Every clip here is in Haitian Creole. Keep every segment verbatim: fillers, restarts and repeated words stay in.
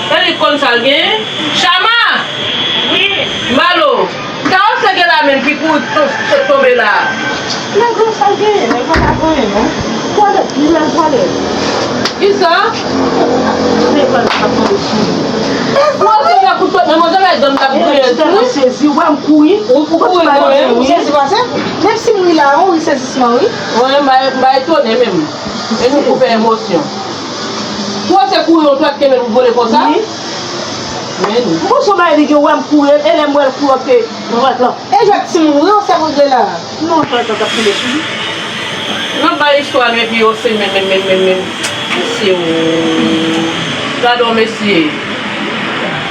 Tande konn sa l genyen? Chama! Wi. Malo! Sa w se gen la menm ki kouri t-, t-, tonbe la? Nèg yo sa l genyen, nèg yo pa gen anyen non. Twalèt, li al twalèt. Kisa? Devan l ap tonbe sou li. Ou se fè kout pèt nan manzè bay dòm k ap kriye tou wi. Sezi, wè m kouri. Ou kouri wi. Sezi pase. Menm si m ri la, ou ri sezisman wi. Mwen, m pa, m pa etone menm. E nou kou fè emosyon. Ou se kouri yon twèt ke menm vole konsa? Wi. Men nou. M panse w bay li gen wè m kouri, e lè m wè l kouri, ok. Mwen wè l. E jwèt timoun wi, ou se regle la. Non, twèt la t ap tonbe sou li. N ap bay istwa nou epi yo se menm, menm, menm, menm, menm. Mesye o. Gade yon mesye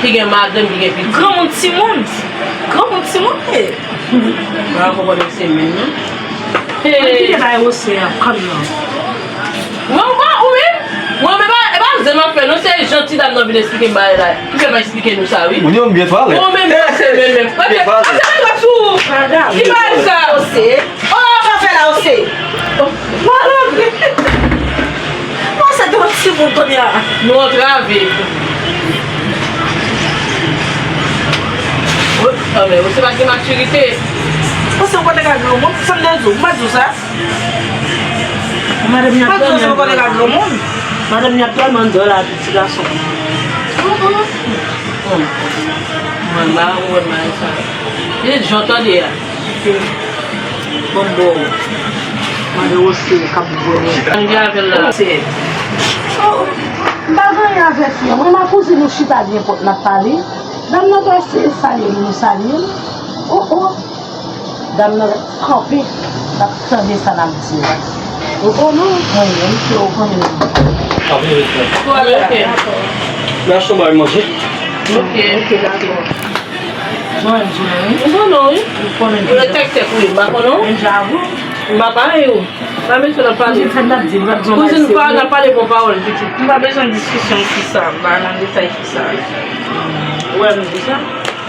ki gen madanm, ki gen pitit. Granmoun timoun. Granmoun timoun, e. Mwen pa konprann mesye menm non. Mwen kite bay Wose a, kòm nan. Mwen ou pa, ou menm? Mwen menm, e pa, e pa zen m ap fè non, se jan ti dam nan vin eksplike m bagay la. Li fè m eksplike nou sa wi. Ou di yon byen pale. Ou menm, se menm menm. Byen pale. Ase mwen sou. Ki bagay sa? Ose. Oh, pa fè la, Ose. Malandren. Ose te yon timoun kounye a. Nou antrave. Ose pa gen matirite. Ose ou pa te ka granmoun, sa m te di w, m pa di w sa. Madanm ni ap dòmi an dòl. Madanm ni ap dòmi an dòl a ti gason. Mwen ba ou wè may sa. Li jan tande a. Bon bon. Mande Wose k ap goumen. Anvi avè l la. M pa gen anyen avè fi an. Mwen ma kouzin nou chita byen pwòp n ap pale. Dam nan pral salye nou, nou salye l. Oh oh. Dam nan kanpe, l ap tande sa n ap di a. Ou konnen? Mwen menm, se ou konnen. Ap vini, frè. Wi, ok. Dakò. Mwen achte yon bagay manje. Ok. Ok, dakò. Mwen menm, wi. Ou konnen, wi. Ou konnen. Ou le tèk tèk, wi. M pa konnen w. Deja, wi. M pa pare w. Pa mete l ap pale. Kouzin, fè n ap di, n ap di yon bagay serye. Kouzin, pa, n ap pale bon pawòl, pitit. M pa bezwen diskisyon fi sa, m pa nan detay fi sa. Ou wè m di sa?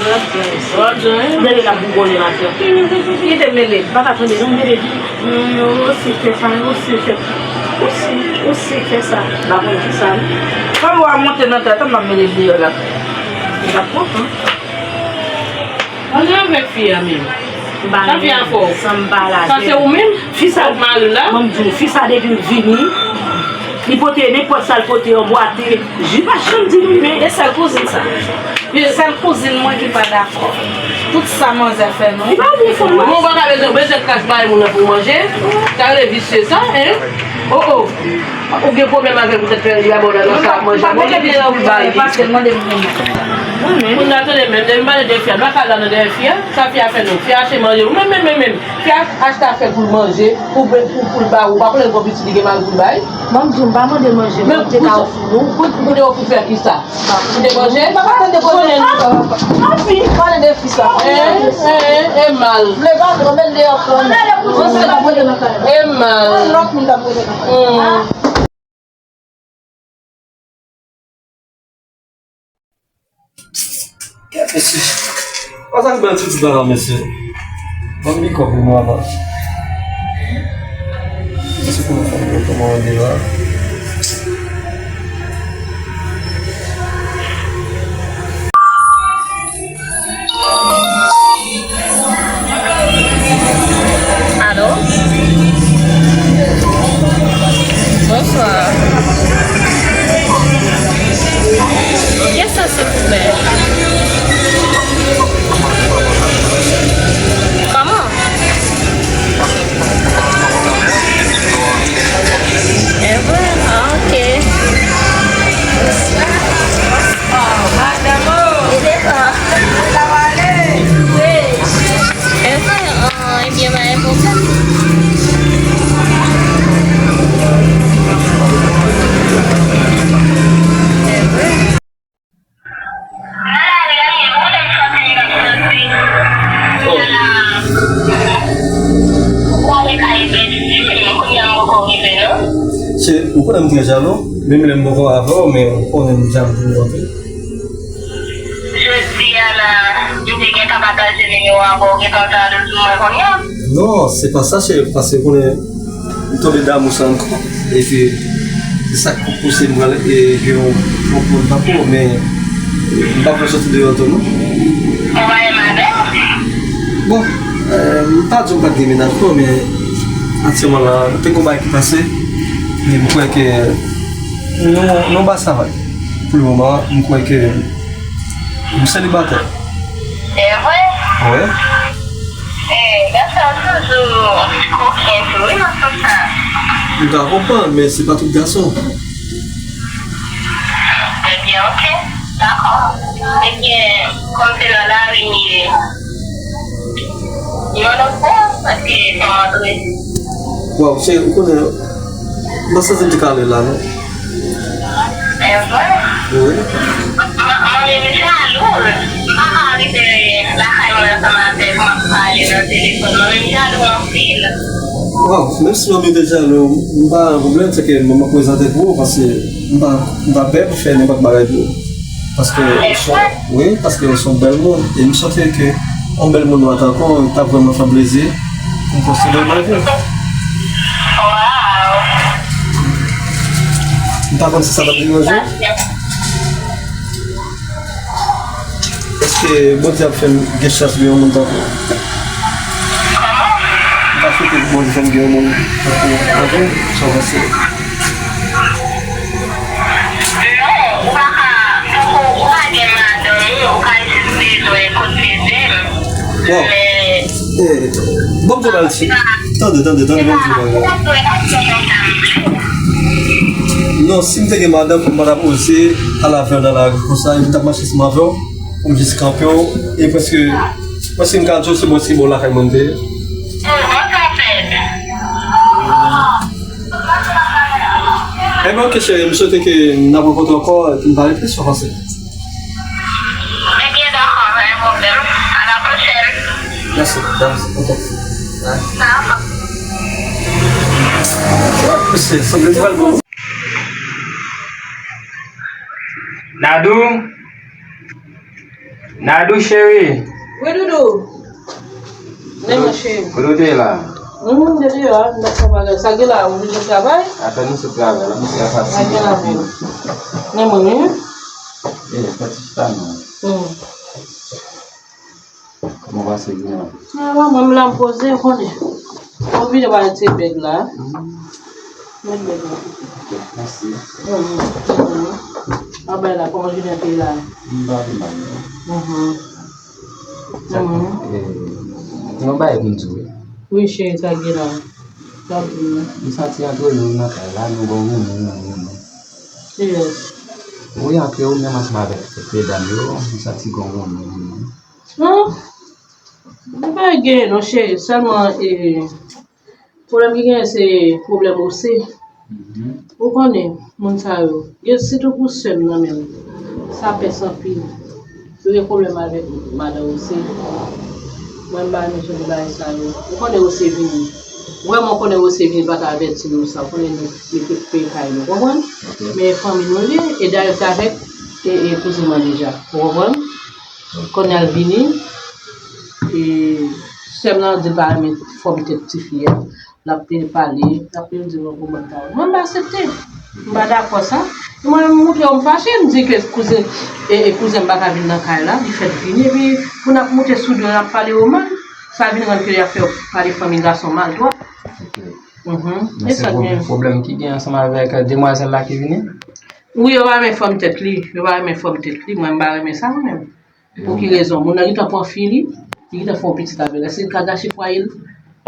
W ap jan isi. W ap jan, wi. Mele l ap bougonnen atè. Kite mele, m pa ka tande non, mele di. Osi fè sa, osi fè. Osi, osi fè sa. M pa konn ki sa. Fanm ou a monte nan tèt, m ap mele l deyò la. Li p ap kontan. Antre avèk fi a menm. Sa fi a fè w. Sa se ou menm? Fi sa, mari la. Ban m di w, fi sa depi l vini, li pote nenpòt sa l pote anbwate, li pa janm di nou men. E sèl kouzin sa. E sèl kouzin mwen ki pa dakò. Tout sa manzè fè nou. Li pa bon fò. Mwen pa ka bezwen, bezwen kras bay moun nan pou manje. Sa rele visye sa, en? Oh, oh. Ou gen pwoblèm avè l poutèt fè li abòne nan sa ap manje. Bon, li di pou l ba li. Paske l mande m pou mwen. Moun nan tande menm, depi m pale de fi a, nou pa ka la nan dèyè fi a. Sa fi a fè nou? Fi a achte manje. Ou menm, menm, menm, menm. Fi a achte afè pou l manje, pou, pou, pou l ba ou. Ou pa konnen l gon pitit li gen mari pou l bay? Ban m di w, m pa mande manje, m te ka ofri nou. Pou, pou, pou te ofri fè kisa? Pou te manje? Papa, tande konnen nou, papa. Anpi, pale de fi sa. Eh, eh, eh, mal. Vle pa vle, men deyò fò. Mwen se pa mwen nan kay. Eh, mal. Lòt moun ta mwen nan kay. Hmm. Kèt mesye. Konsa ki bèl ti ti la, mesye. Ban m bikòp pou nou avan. Mesye, kòman fè m kòman an de la? Alo? Bonswa. Kiyès sa, silvouplè? Kòman? Evan? Ah, ok. Oh, madanm, oh. Li devan. Sa va ale? Wi. Evan, ah, ebyen, pa gen pwoblèm. Evan. Se, ou konnen m trè jalou, menm lè m poko avè w, men ou konnen m jalou pou ou anpil. Jodi a la, m te gentan pataje nimewo a avè w, ou gentan jalou sou mwen kounye a? Non, se pa sa, cheri, paske ou konnen m tonbe damou sa ankò. Epi, Se sa k pouse m pral, e, gen yon, yon pwòp tankou w, men, e, m pa pral sòti deyò tou, non. Ou pa gen madanm? Bon, e, m pa di w m pa t gen mennaj, non, men aktyèlman la, te gen yon bagay ki pase, men m kwè ke nou, nou ba sa vag. Pou le moman, m kwè ke m selibatè. Se vre? Wi. E, gason yo toujou koken tou, wi, nan sans sa. M ka konprann, men se pa tout gason. Ebyen, oke, dakò. Ebyen, kòm se nan lari m ye, yon lòt bò, paske fò m antre. Waw, cheri, ou konnen, m pa santi m te ka ale la, non. E vre? Wi. Manmi m jalou. M pa ka rive lakay mwen ansanm avèk ou, m ap pale nan telefòn. Manmi m jalou anpil. Waw, menm si manmi w te jalou, m pa gen pwoblèm, se ke mwen m ap prezante pou ou, paske m pa, m pa pè pou fè nenpòt bagay pou ou. Paske ou se, wi, paske ou se yon bèl moun. E m swete ke yon bèl moun nwa tankou w ta vrèman fè w plezi pou m konsidere w nan vi m. Waw. M pa konn si sa t ap deranje w. Èske Bondye ap fè m gen chans gen yon moun tankou w? Kòman? M ta swete pou Bondye fè m gen yon moun tankou w nan vi m, sa w panse? Non, ou pa ka, tankou ou pa gen madanm ou, ou ka jis bezwen kote de m. Bon. Men, e, ban m di w bagay, cheri. Tande, tande, tande, ban m di w bagay. Non, si m te gen madanm, m pa t ap oze al avè w nan lari konsa, epi m t ap mache ansanm avè w, pou m jis kanpe w, e prèske, prèske m ka di w se bò, se bò lakay mwen m te ye. Ebyen, oke, cheri, m swete ke n ap rankontre ankò, epi n pa regrete, sa w panse? Ebyen, dakò, pa gen pwoblèm. A la pwochèn. Mèsi, mèsi. Ok. Mesye, sanble li pral bon. Nadou? Nadou, cheri. Wi, Doudou. Men mwen, cheri. Kote w te ye la? Hum, m te deyò a, m t ap fè bagay. Sa gen la, ou vin sot travay? Apèn m sot travay la, mesye a fatige. Sa gen la, men mwen, wi. E, fè ti chita non. Hum. Kòman w pase jounen an? Sa va, mwen, m la, m poze, ou konnen. Mwen vin wè ti bèg la. Hum. Mwen bèg la. Ok, mèsi. Hum, hum. Mwen bay la, kòman jounen an te ye la? M pa pi mal, non. Mhm. Sa, mhm, eh, gen yon bagay pou m di w, wi. Wi, cheri, sa gen la. Sa gen la. M santi antre nou nan kay la, nou gon wounou, wounou. Yes. Wi, antre ou menm ansanm avèk medam yo, m santi gon wounou, wounou. Non. Li pa gen, non, cheri. Sèlman, eh, pwoblèm ki genyen, se pwoblèm ose. Mhm. Ou konnen, moun sa yo, gen sitou pou sè m nan menm, sa pès anpil. Yo gen pwoblèm avèk madan ose. Mwen, m pa renmen jan de bagay sa yo. Ou konnen ose vini. Vrèman, ou konnen ose vini, pa ta avèti nou sa. Ou konnen nou, nou tout peye kay nou, konprann? Ok. Men fanmi nou li ye, e dayè se avèk, e, e kouzin mwen deja. Ou konprann? Kounye a l vini, e, sè m nan di l pa renmen fòm tèt tifi a. L ap pale, l ap pale, di mwen kòman ta. Mwen, m pa aksepte. M pa dakò sa. Mwen, m montre w m fache, m di ke kouzen, e, e kouzen m pa ka vin nan kay la, li fèk vini, epi pou n ap moute sou do, n ap pale w mal, sa vin rann ke y ap fè w pale fanmi gason mal twòp. Ok. Mhm. Men se pwoblèm ki gen ansanm avèk demwazèl la ki vini? Wi, yo pa renmen fòm tèt li, yo pa renmen fòm tèt li, mwen, m pa renmen sa, mwen menm. Pou ki rezon? Moun nan gentan pran fi li, li gentan fè yon pitit avè l. Èske l ka gache fwaye l?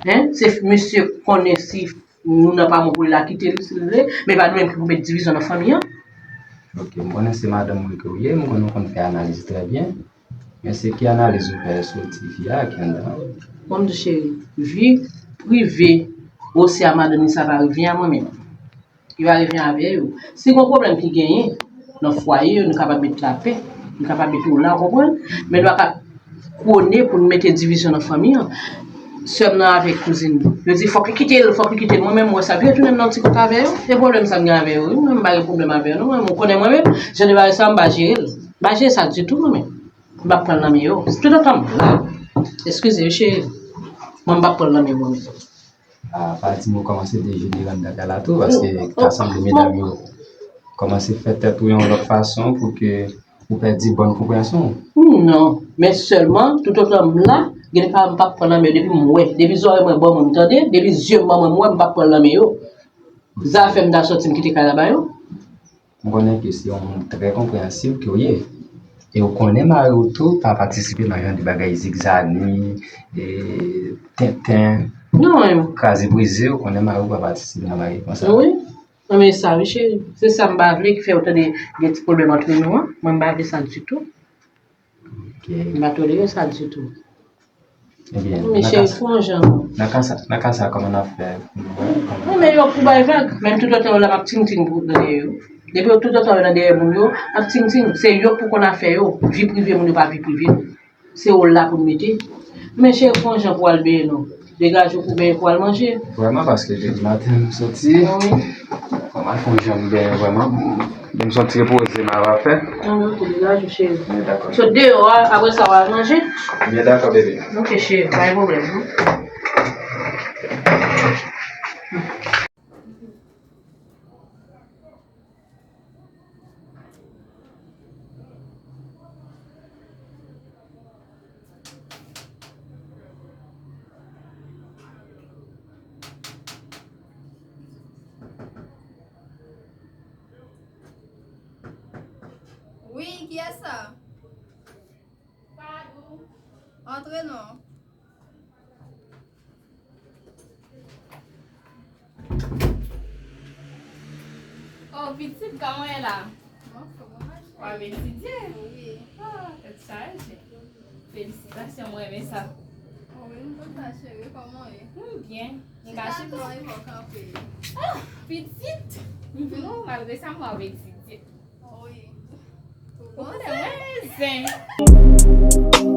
Hen? Se mesye konnen si moun nan pa bon pou li, l a kite l si l vle, men pa nou menm ki pou met divizyon nan fanmi an. Ok, m konnen se madanm mwen ke w ye, m konnen w konn fè analiz trè byen. Men se ki analiz ou fè sou ti fi a ki anndan an? Bon, m di cheri, vi prive ose a madanm li sa pa revyen a mwen menm. Li pa revyen avè yo. Si gon pwoblèm ki genyen nan fwaye yo, nou kapab met lapè, nou kapab met yo la, ou konprann? Men nou pa ka pwone pou nou mete divizyon nan fanmi an. Sè m nan avèk kouzin li, yo di fòk li kite l, fòk li kite l. Mwen menm, m wè sa, vin tounen m nan ti kont avè yo. Se pwoblèm sa m gen avè yo, wi. Mwen, m pa gen pwoblèm avè yo, non. Mwen, ou konnen mwen menm, jan de bagay sa, m pa jere l. M pa jere sa ditou, mwen menm. M p ap pran l nan men yo. Toutotan m la. Eskize, wi, cheri. Mwen, m p ap pran l nan men yo, mwen menm. A, pa di m ou kòmanse dejenere anndan kay la tou, paske ta sanble medam yo, kòmanse fè tèt ou yon lòt fason pou ke ou pèdi bòn konpreyansyon w. Non, men sèlman, toutotan m la, gen de pawòl m p ap pran nan men yo depi m wè. Depi zòrèy mwen ban mwen, m tande, depi zye m ban mwen, m wè, m p ap pran nan men yo. Zafè m ta sòti, m kite kay la ba yo. M konnen ke se yon moun trè konpreyansib ke w ye. E w konnen mari w tou pa patisipe nan jan de bagay zigzani, e, tenten, non, kraze brize, w konnen mari w pa patisipe nan bagay konsa. Wi. Mwen renmen sa, wi, cheri. Se sa m pa vle ki fè w tande gen ti pwoblèm antre nou an. Mwen, m pa vle sa ditou. Ok. M pa tolere sa ditou. Ebyen, men cheri, fè yon jan. Nan ka sa, nan ka sa, kòman n ap fè? Wi, men yo pou bay vag. Menm toutotan yo la, m ap ting ting pou nan dèyè yo. Depi yo toutotan yo nan dèyè moun yo, m ap ting ting. Se yo pou konn afè yo. Vi prive moun yo pa vi prive nou. Se w la pou n mete. Men cheri, fè yon jan pou al benyen non. Degaje w pou benyen pou al manje. Vrèman, paske depi maten m soti, wi, m al fè yon jan m benyen vrèman. Pou m soti repoze m ava fè. An, ok, degaje w, cheri. Byen, dakò. Sot deyò a, apre sa w al manje. Byen, dakò, bebe. Ok, cheri, pa gen pwoblèm non. Wi, kiyès sa? Antre non. Oh, pitit, kòman w ye la? W ap etidye? Wi. Ah, tèt chaje. Felisitasyon, mwen renmen sa. Oh, wi, m kontan, cheri, kòman w ye? M byen. M ka chita. Chita non, e fò kanpe. Ah, pitit! M vin ou, malgre sa, m w ap etidye. Wi. Ou konnen mwen zen.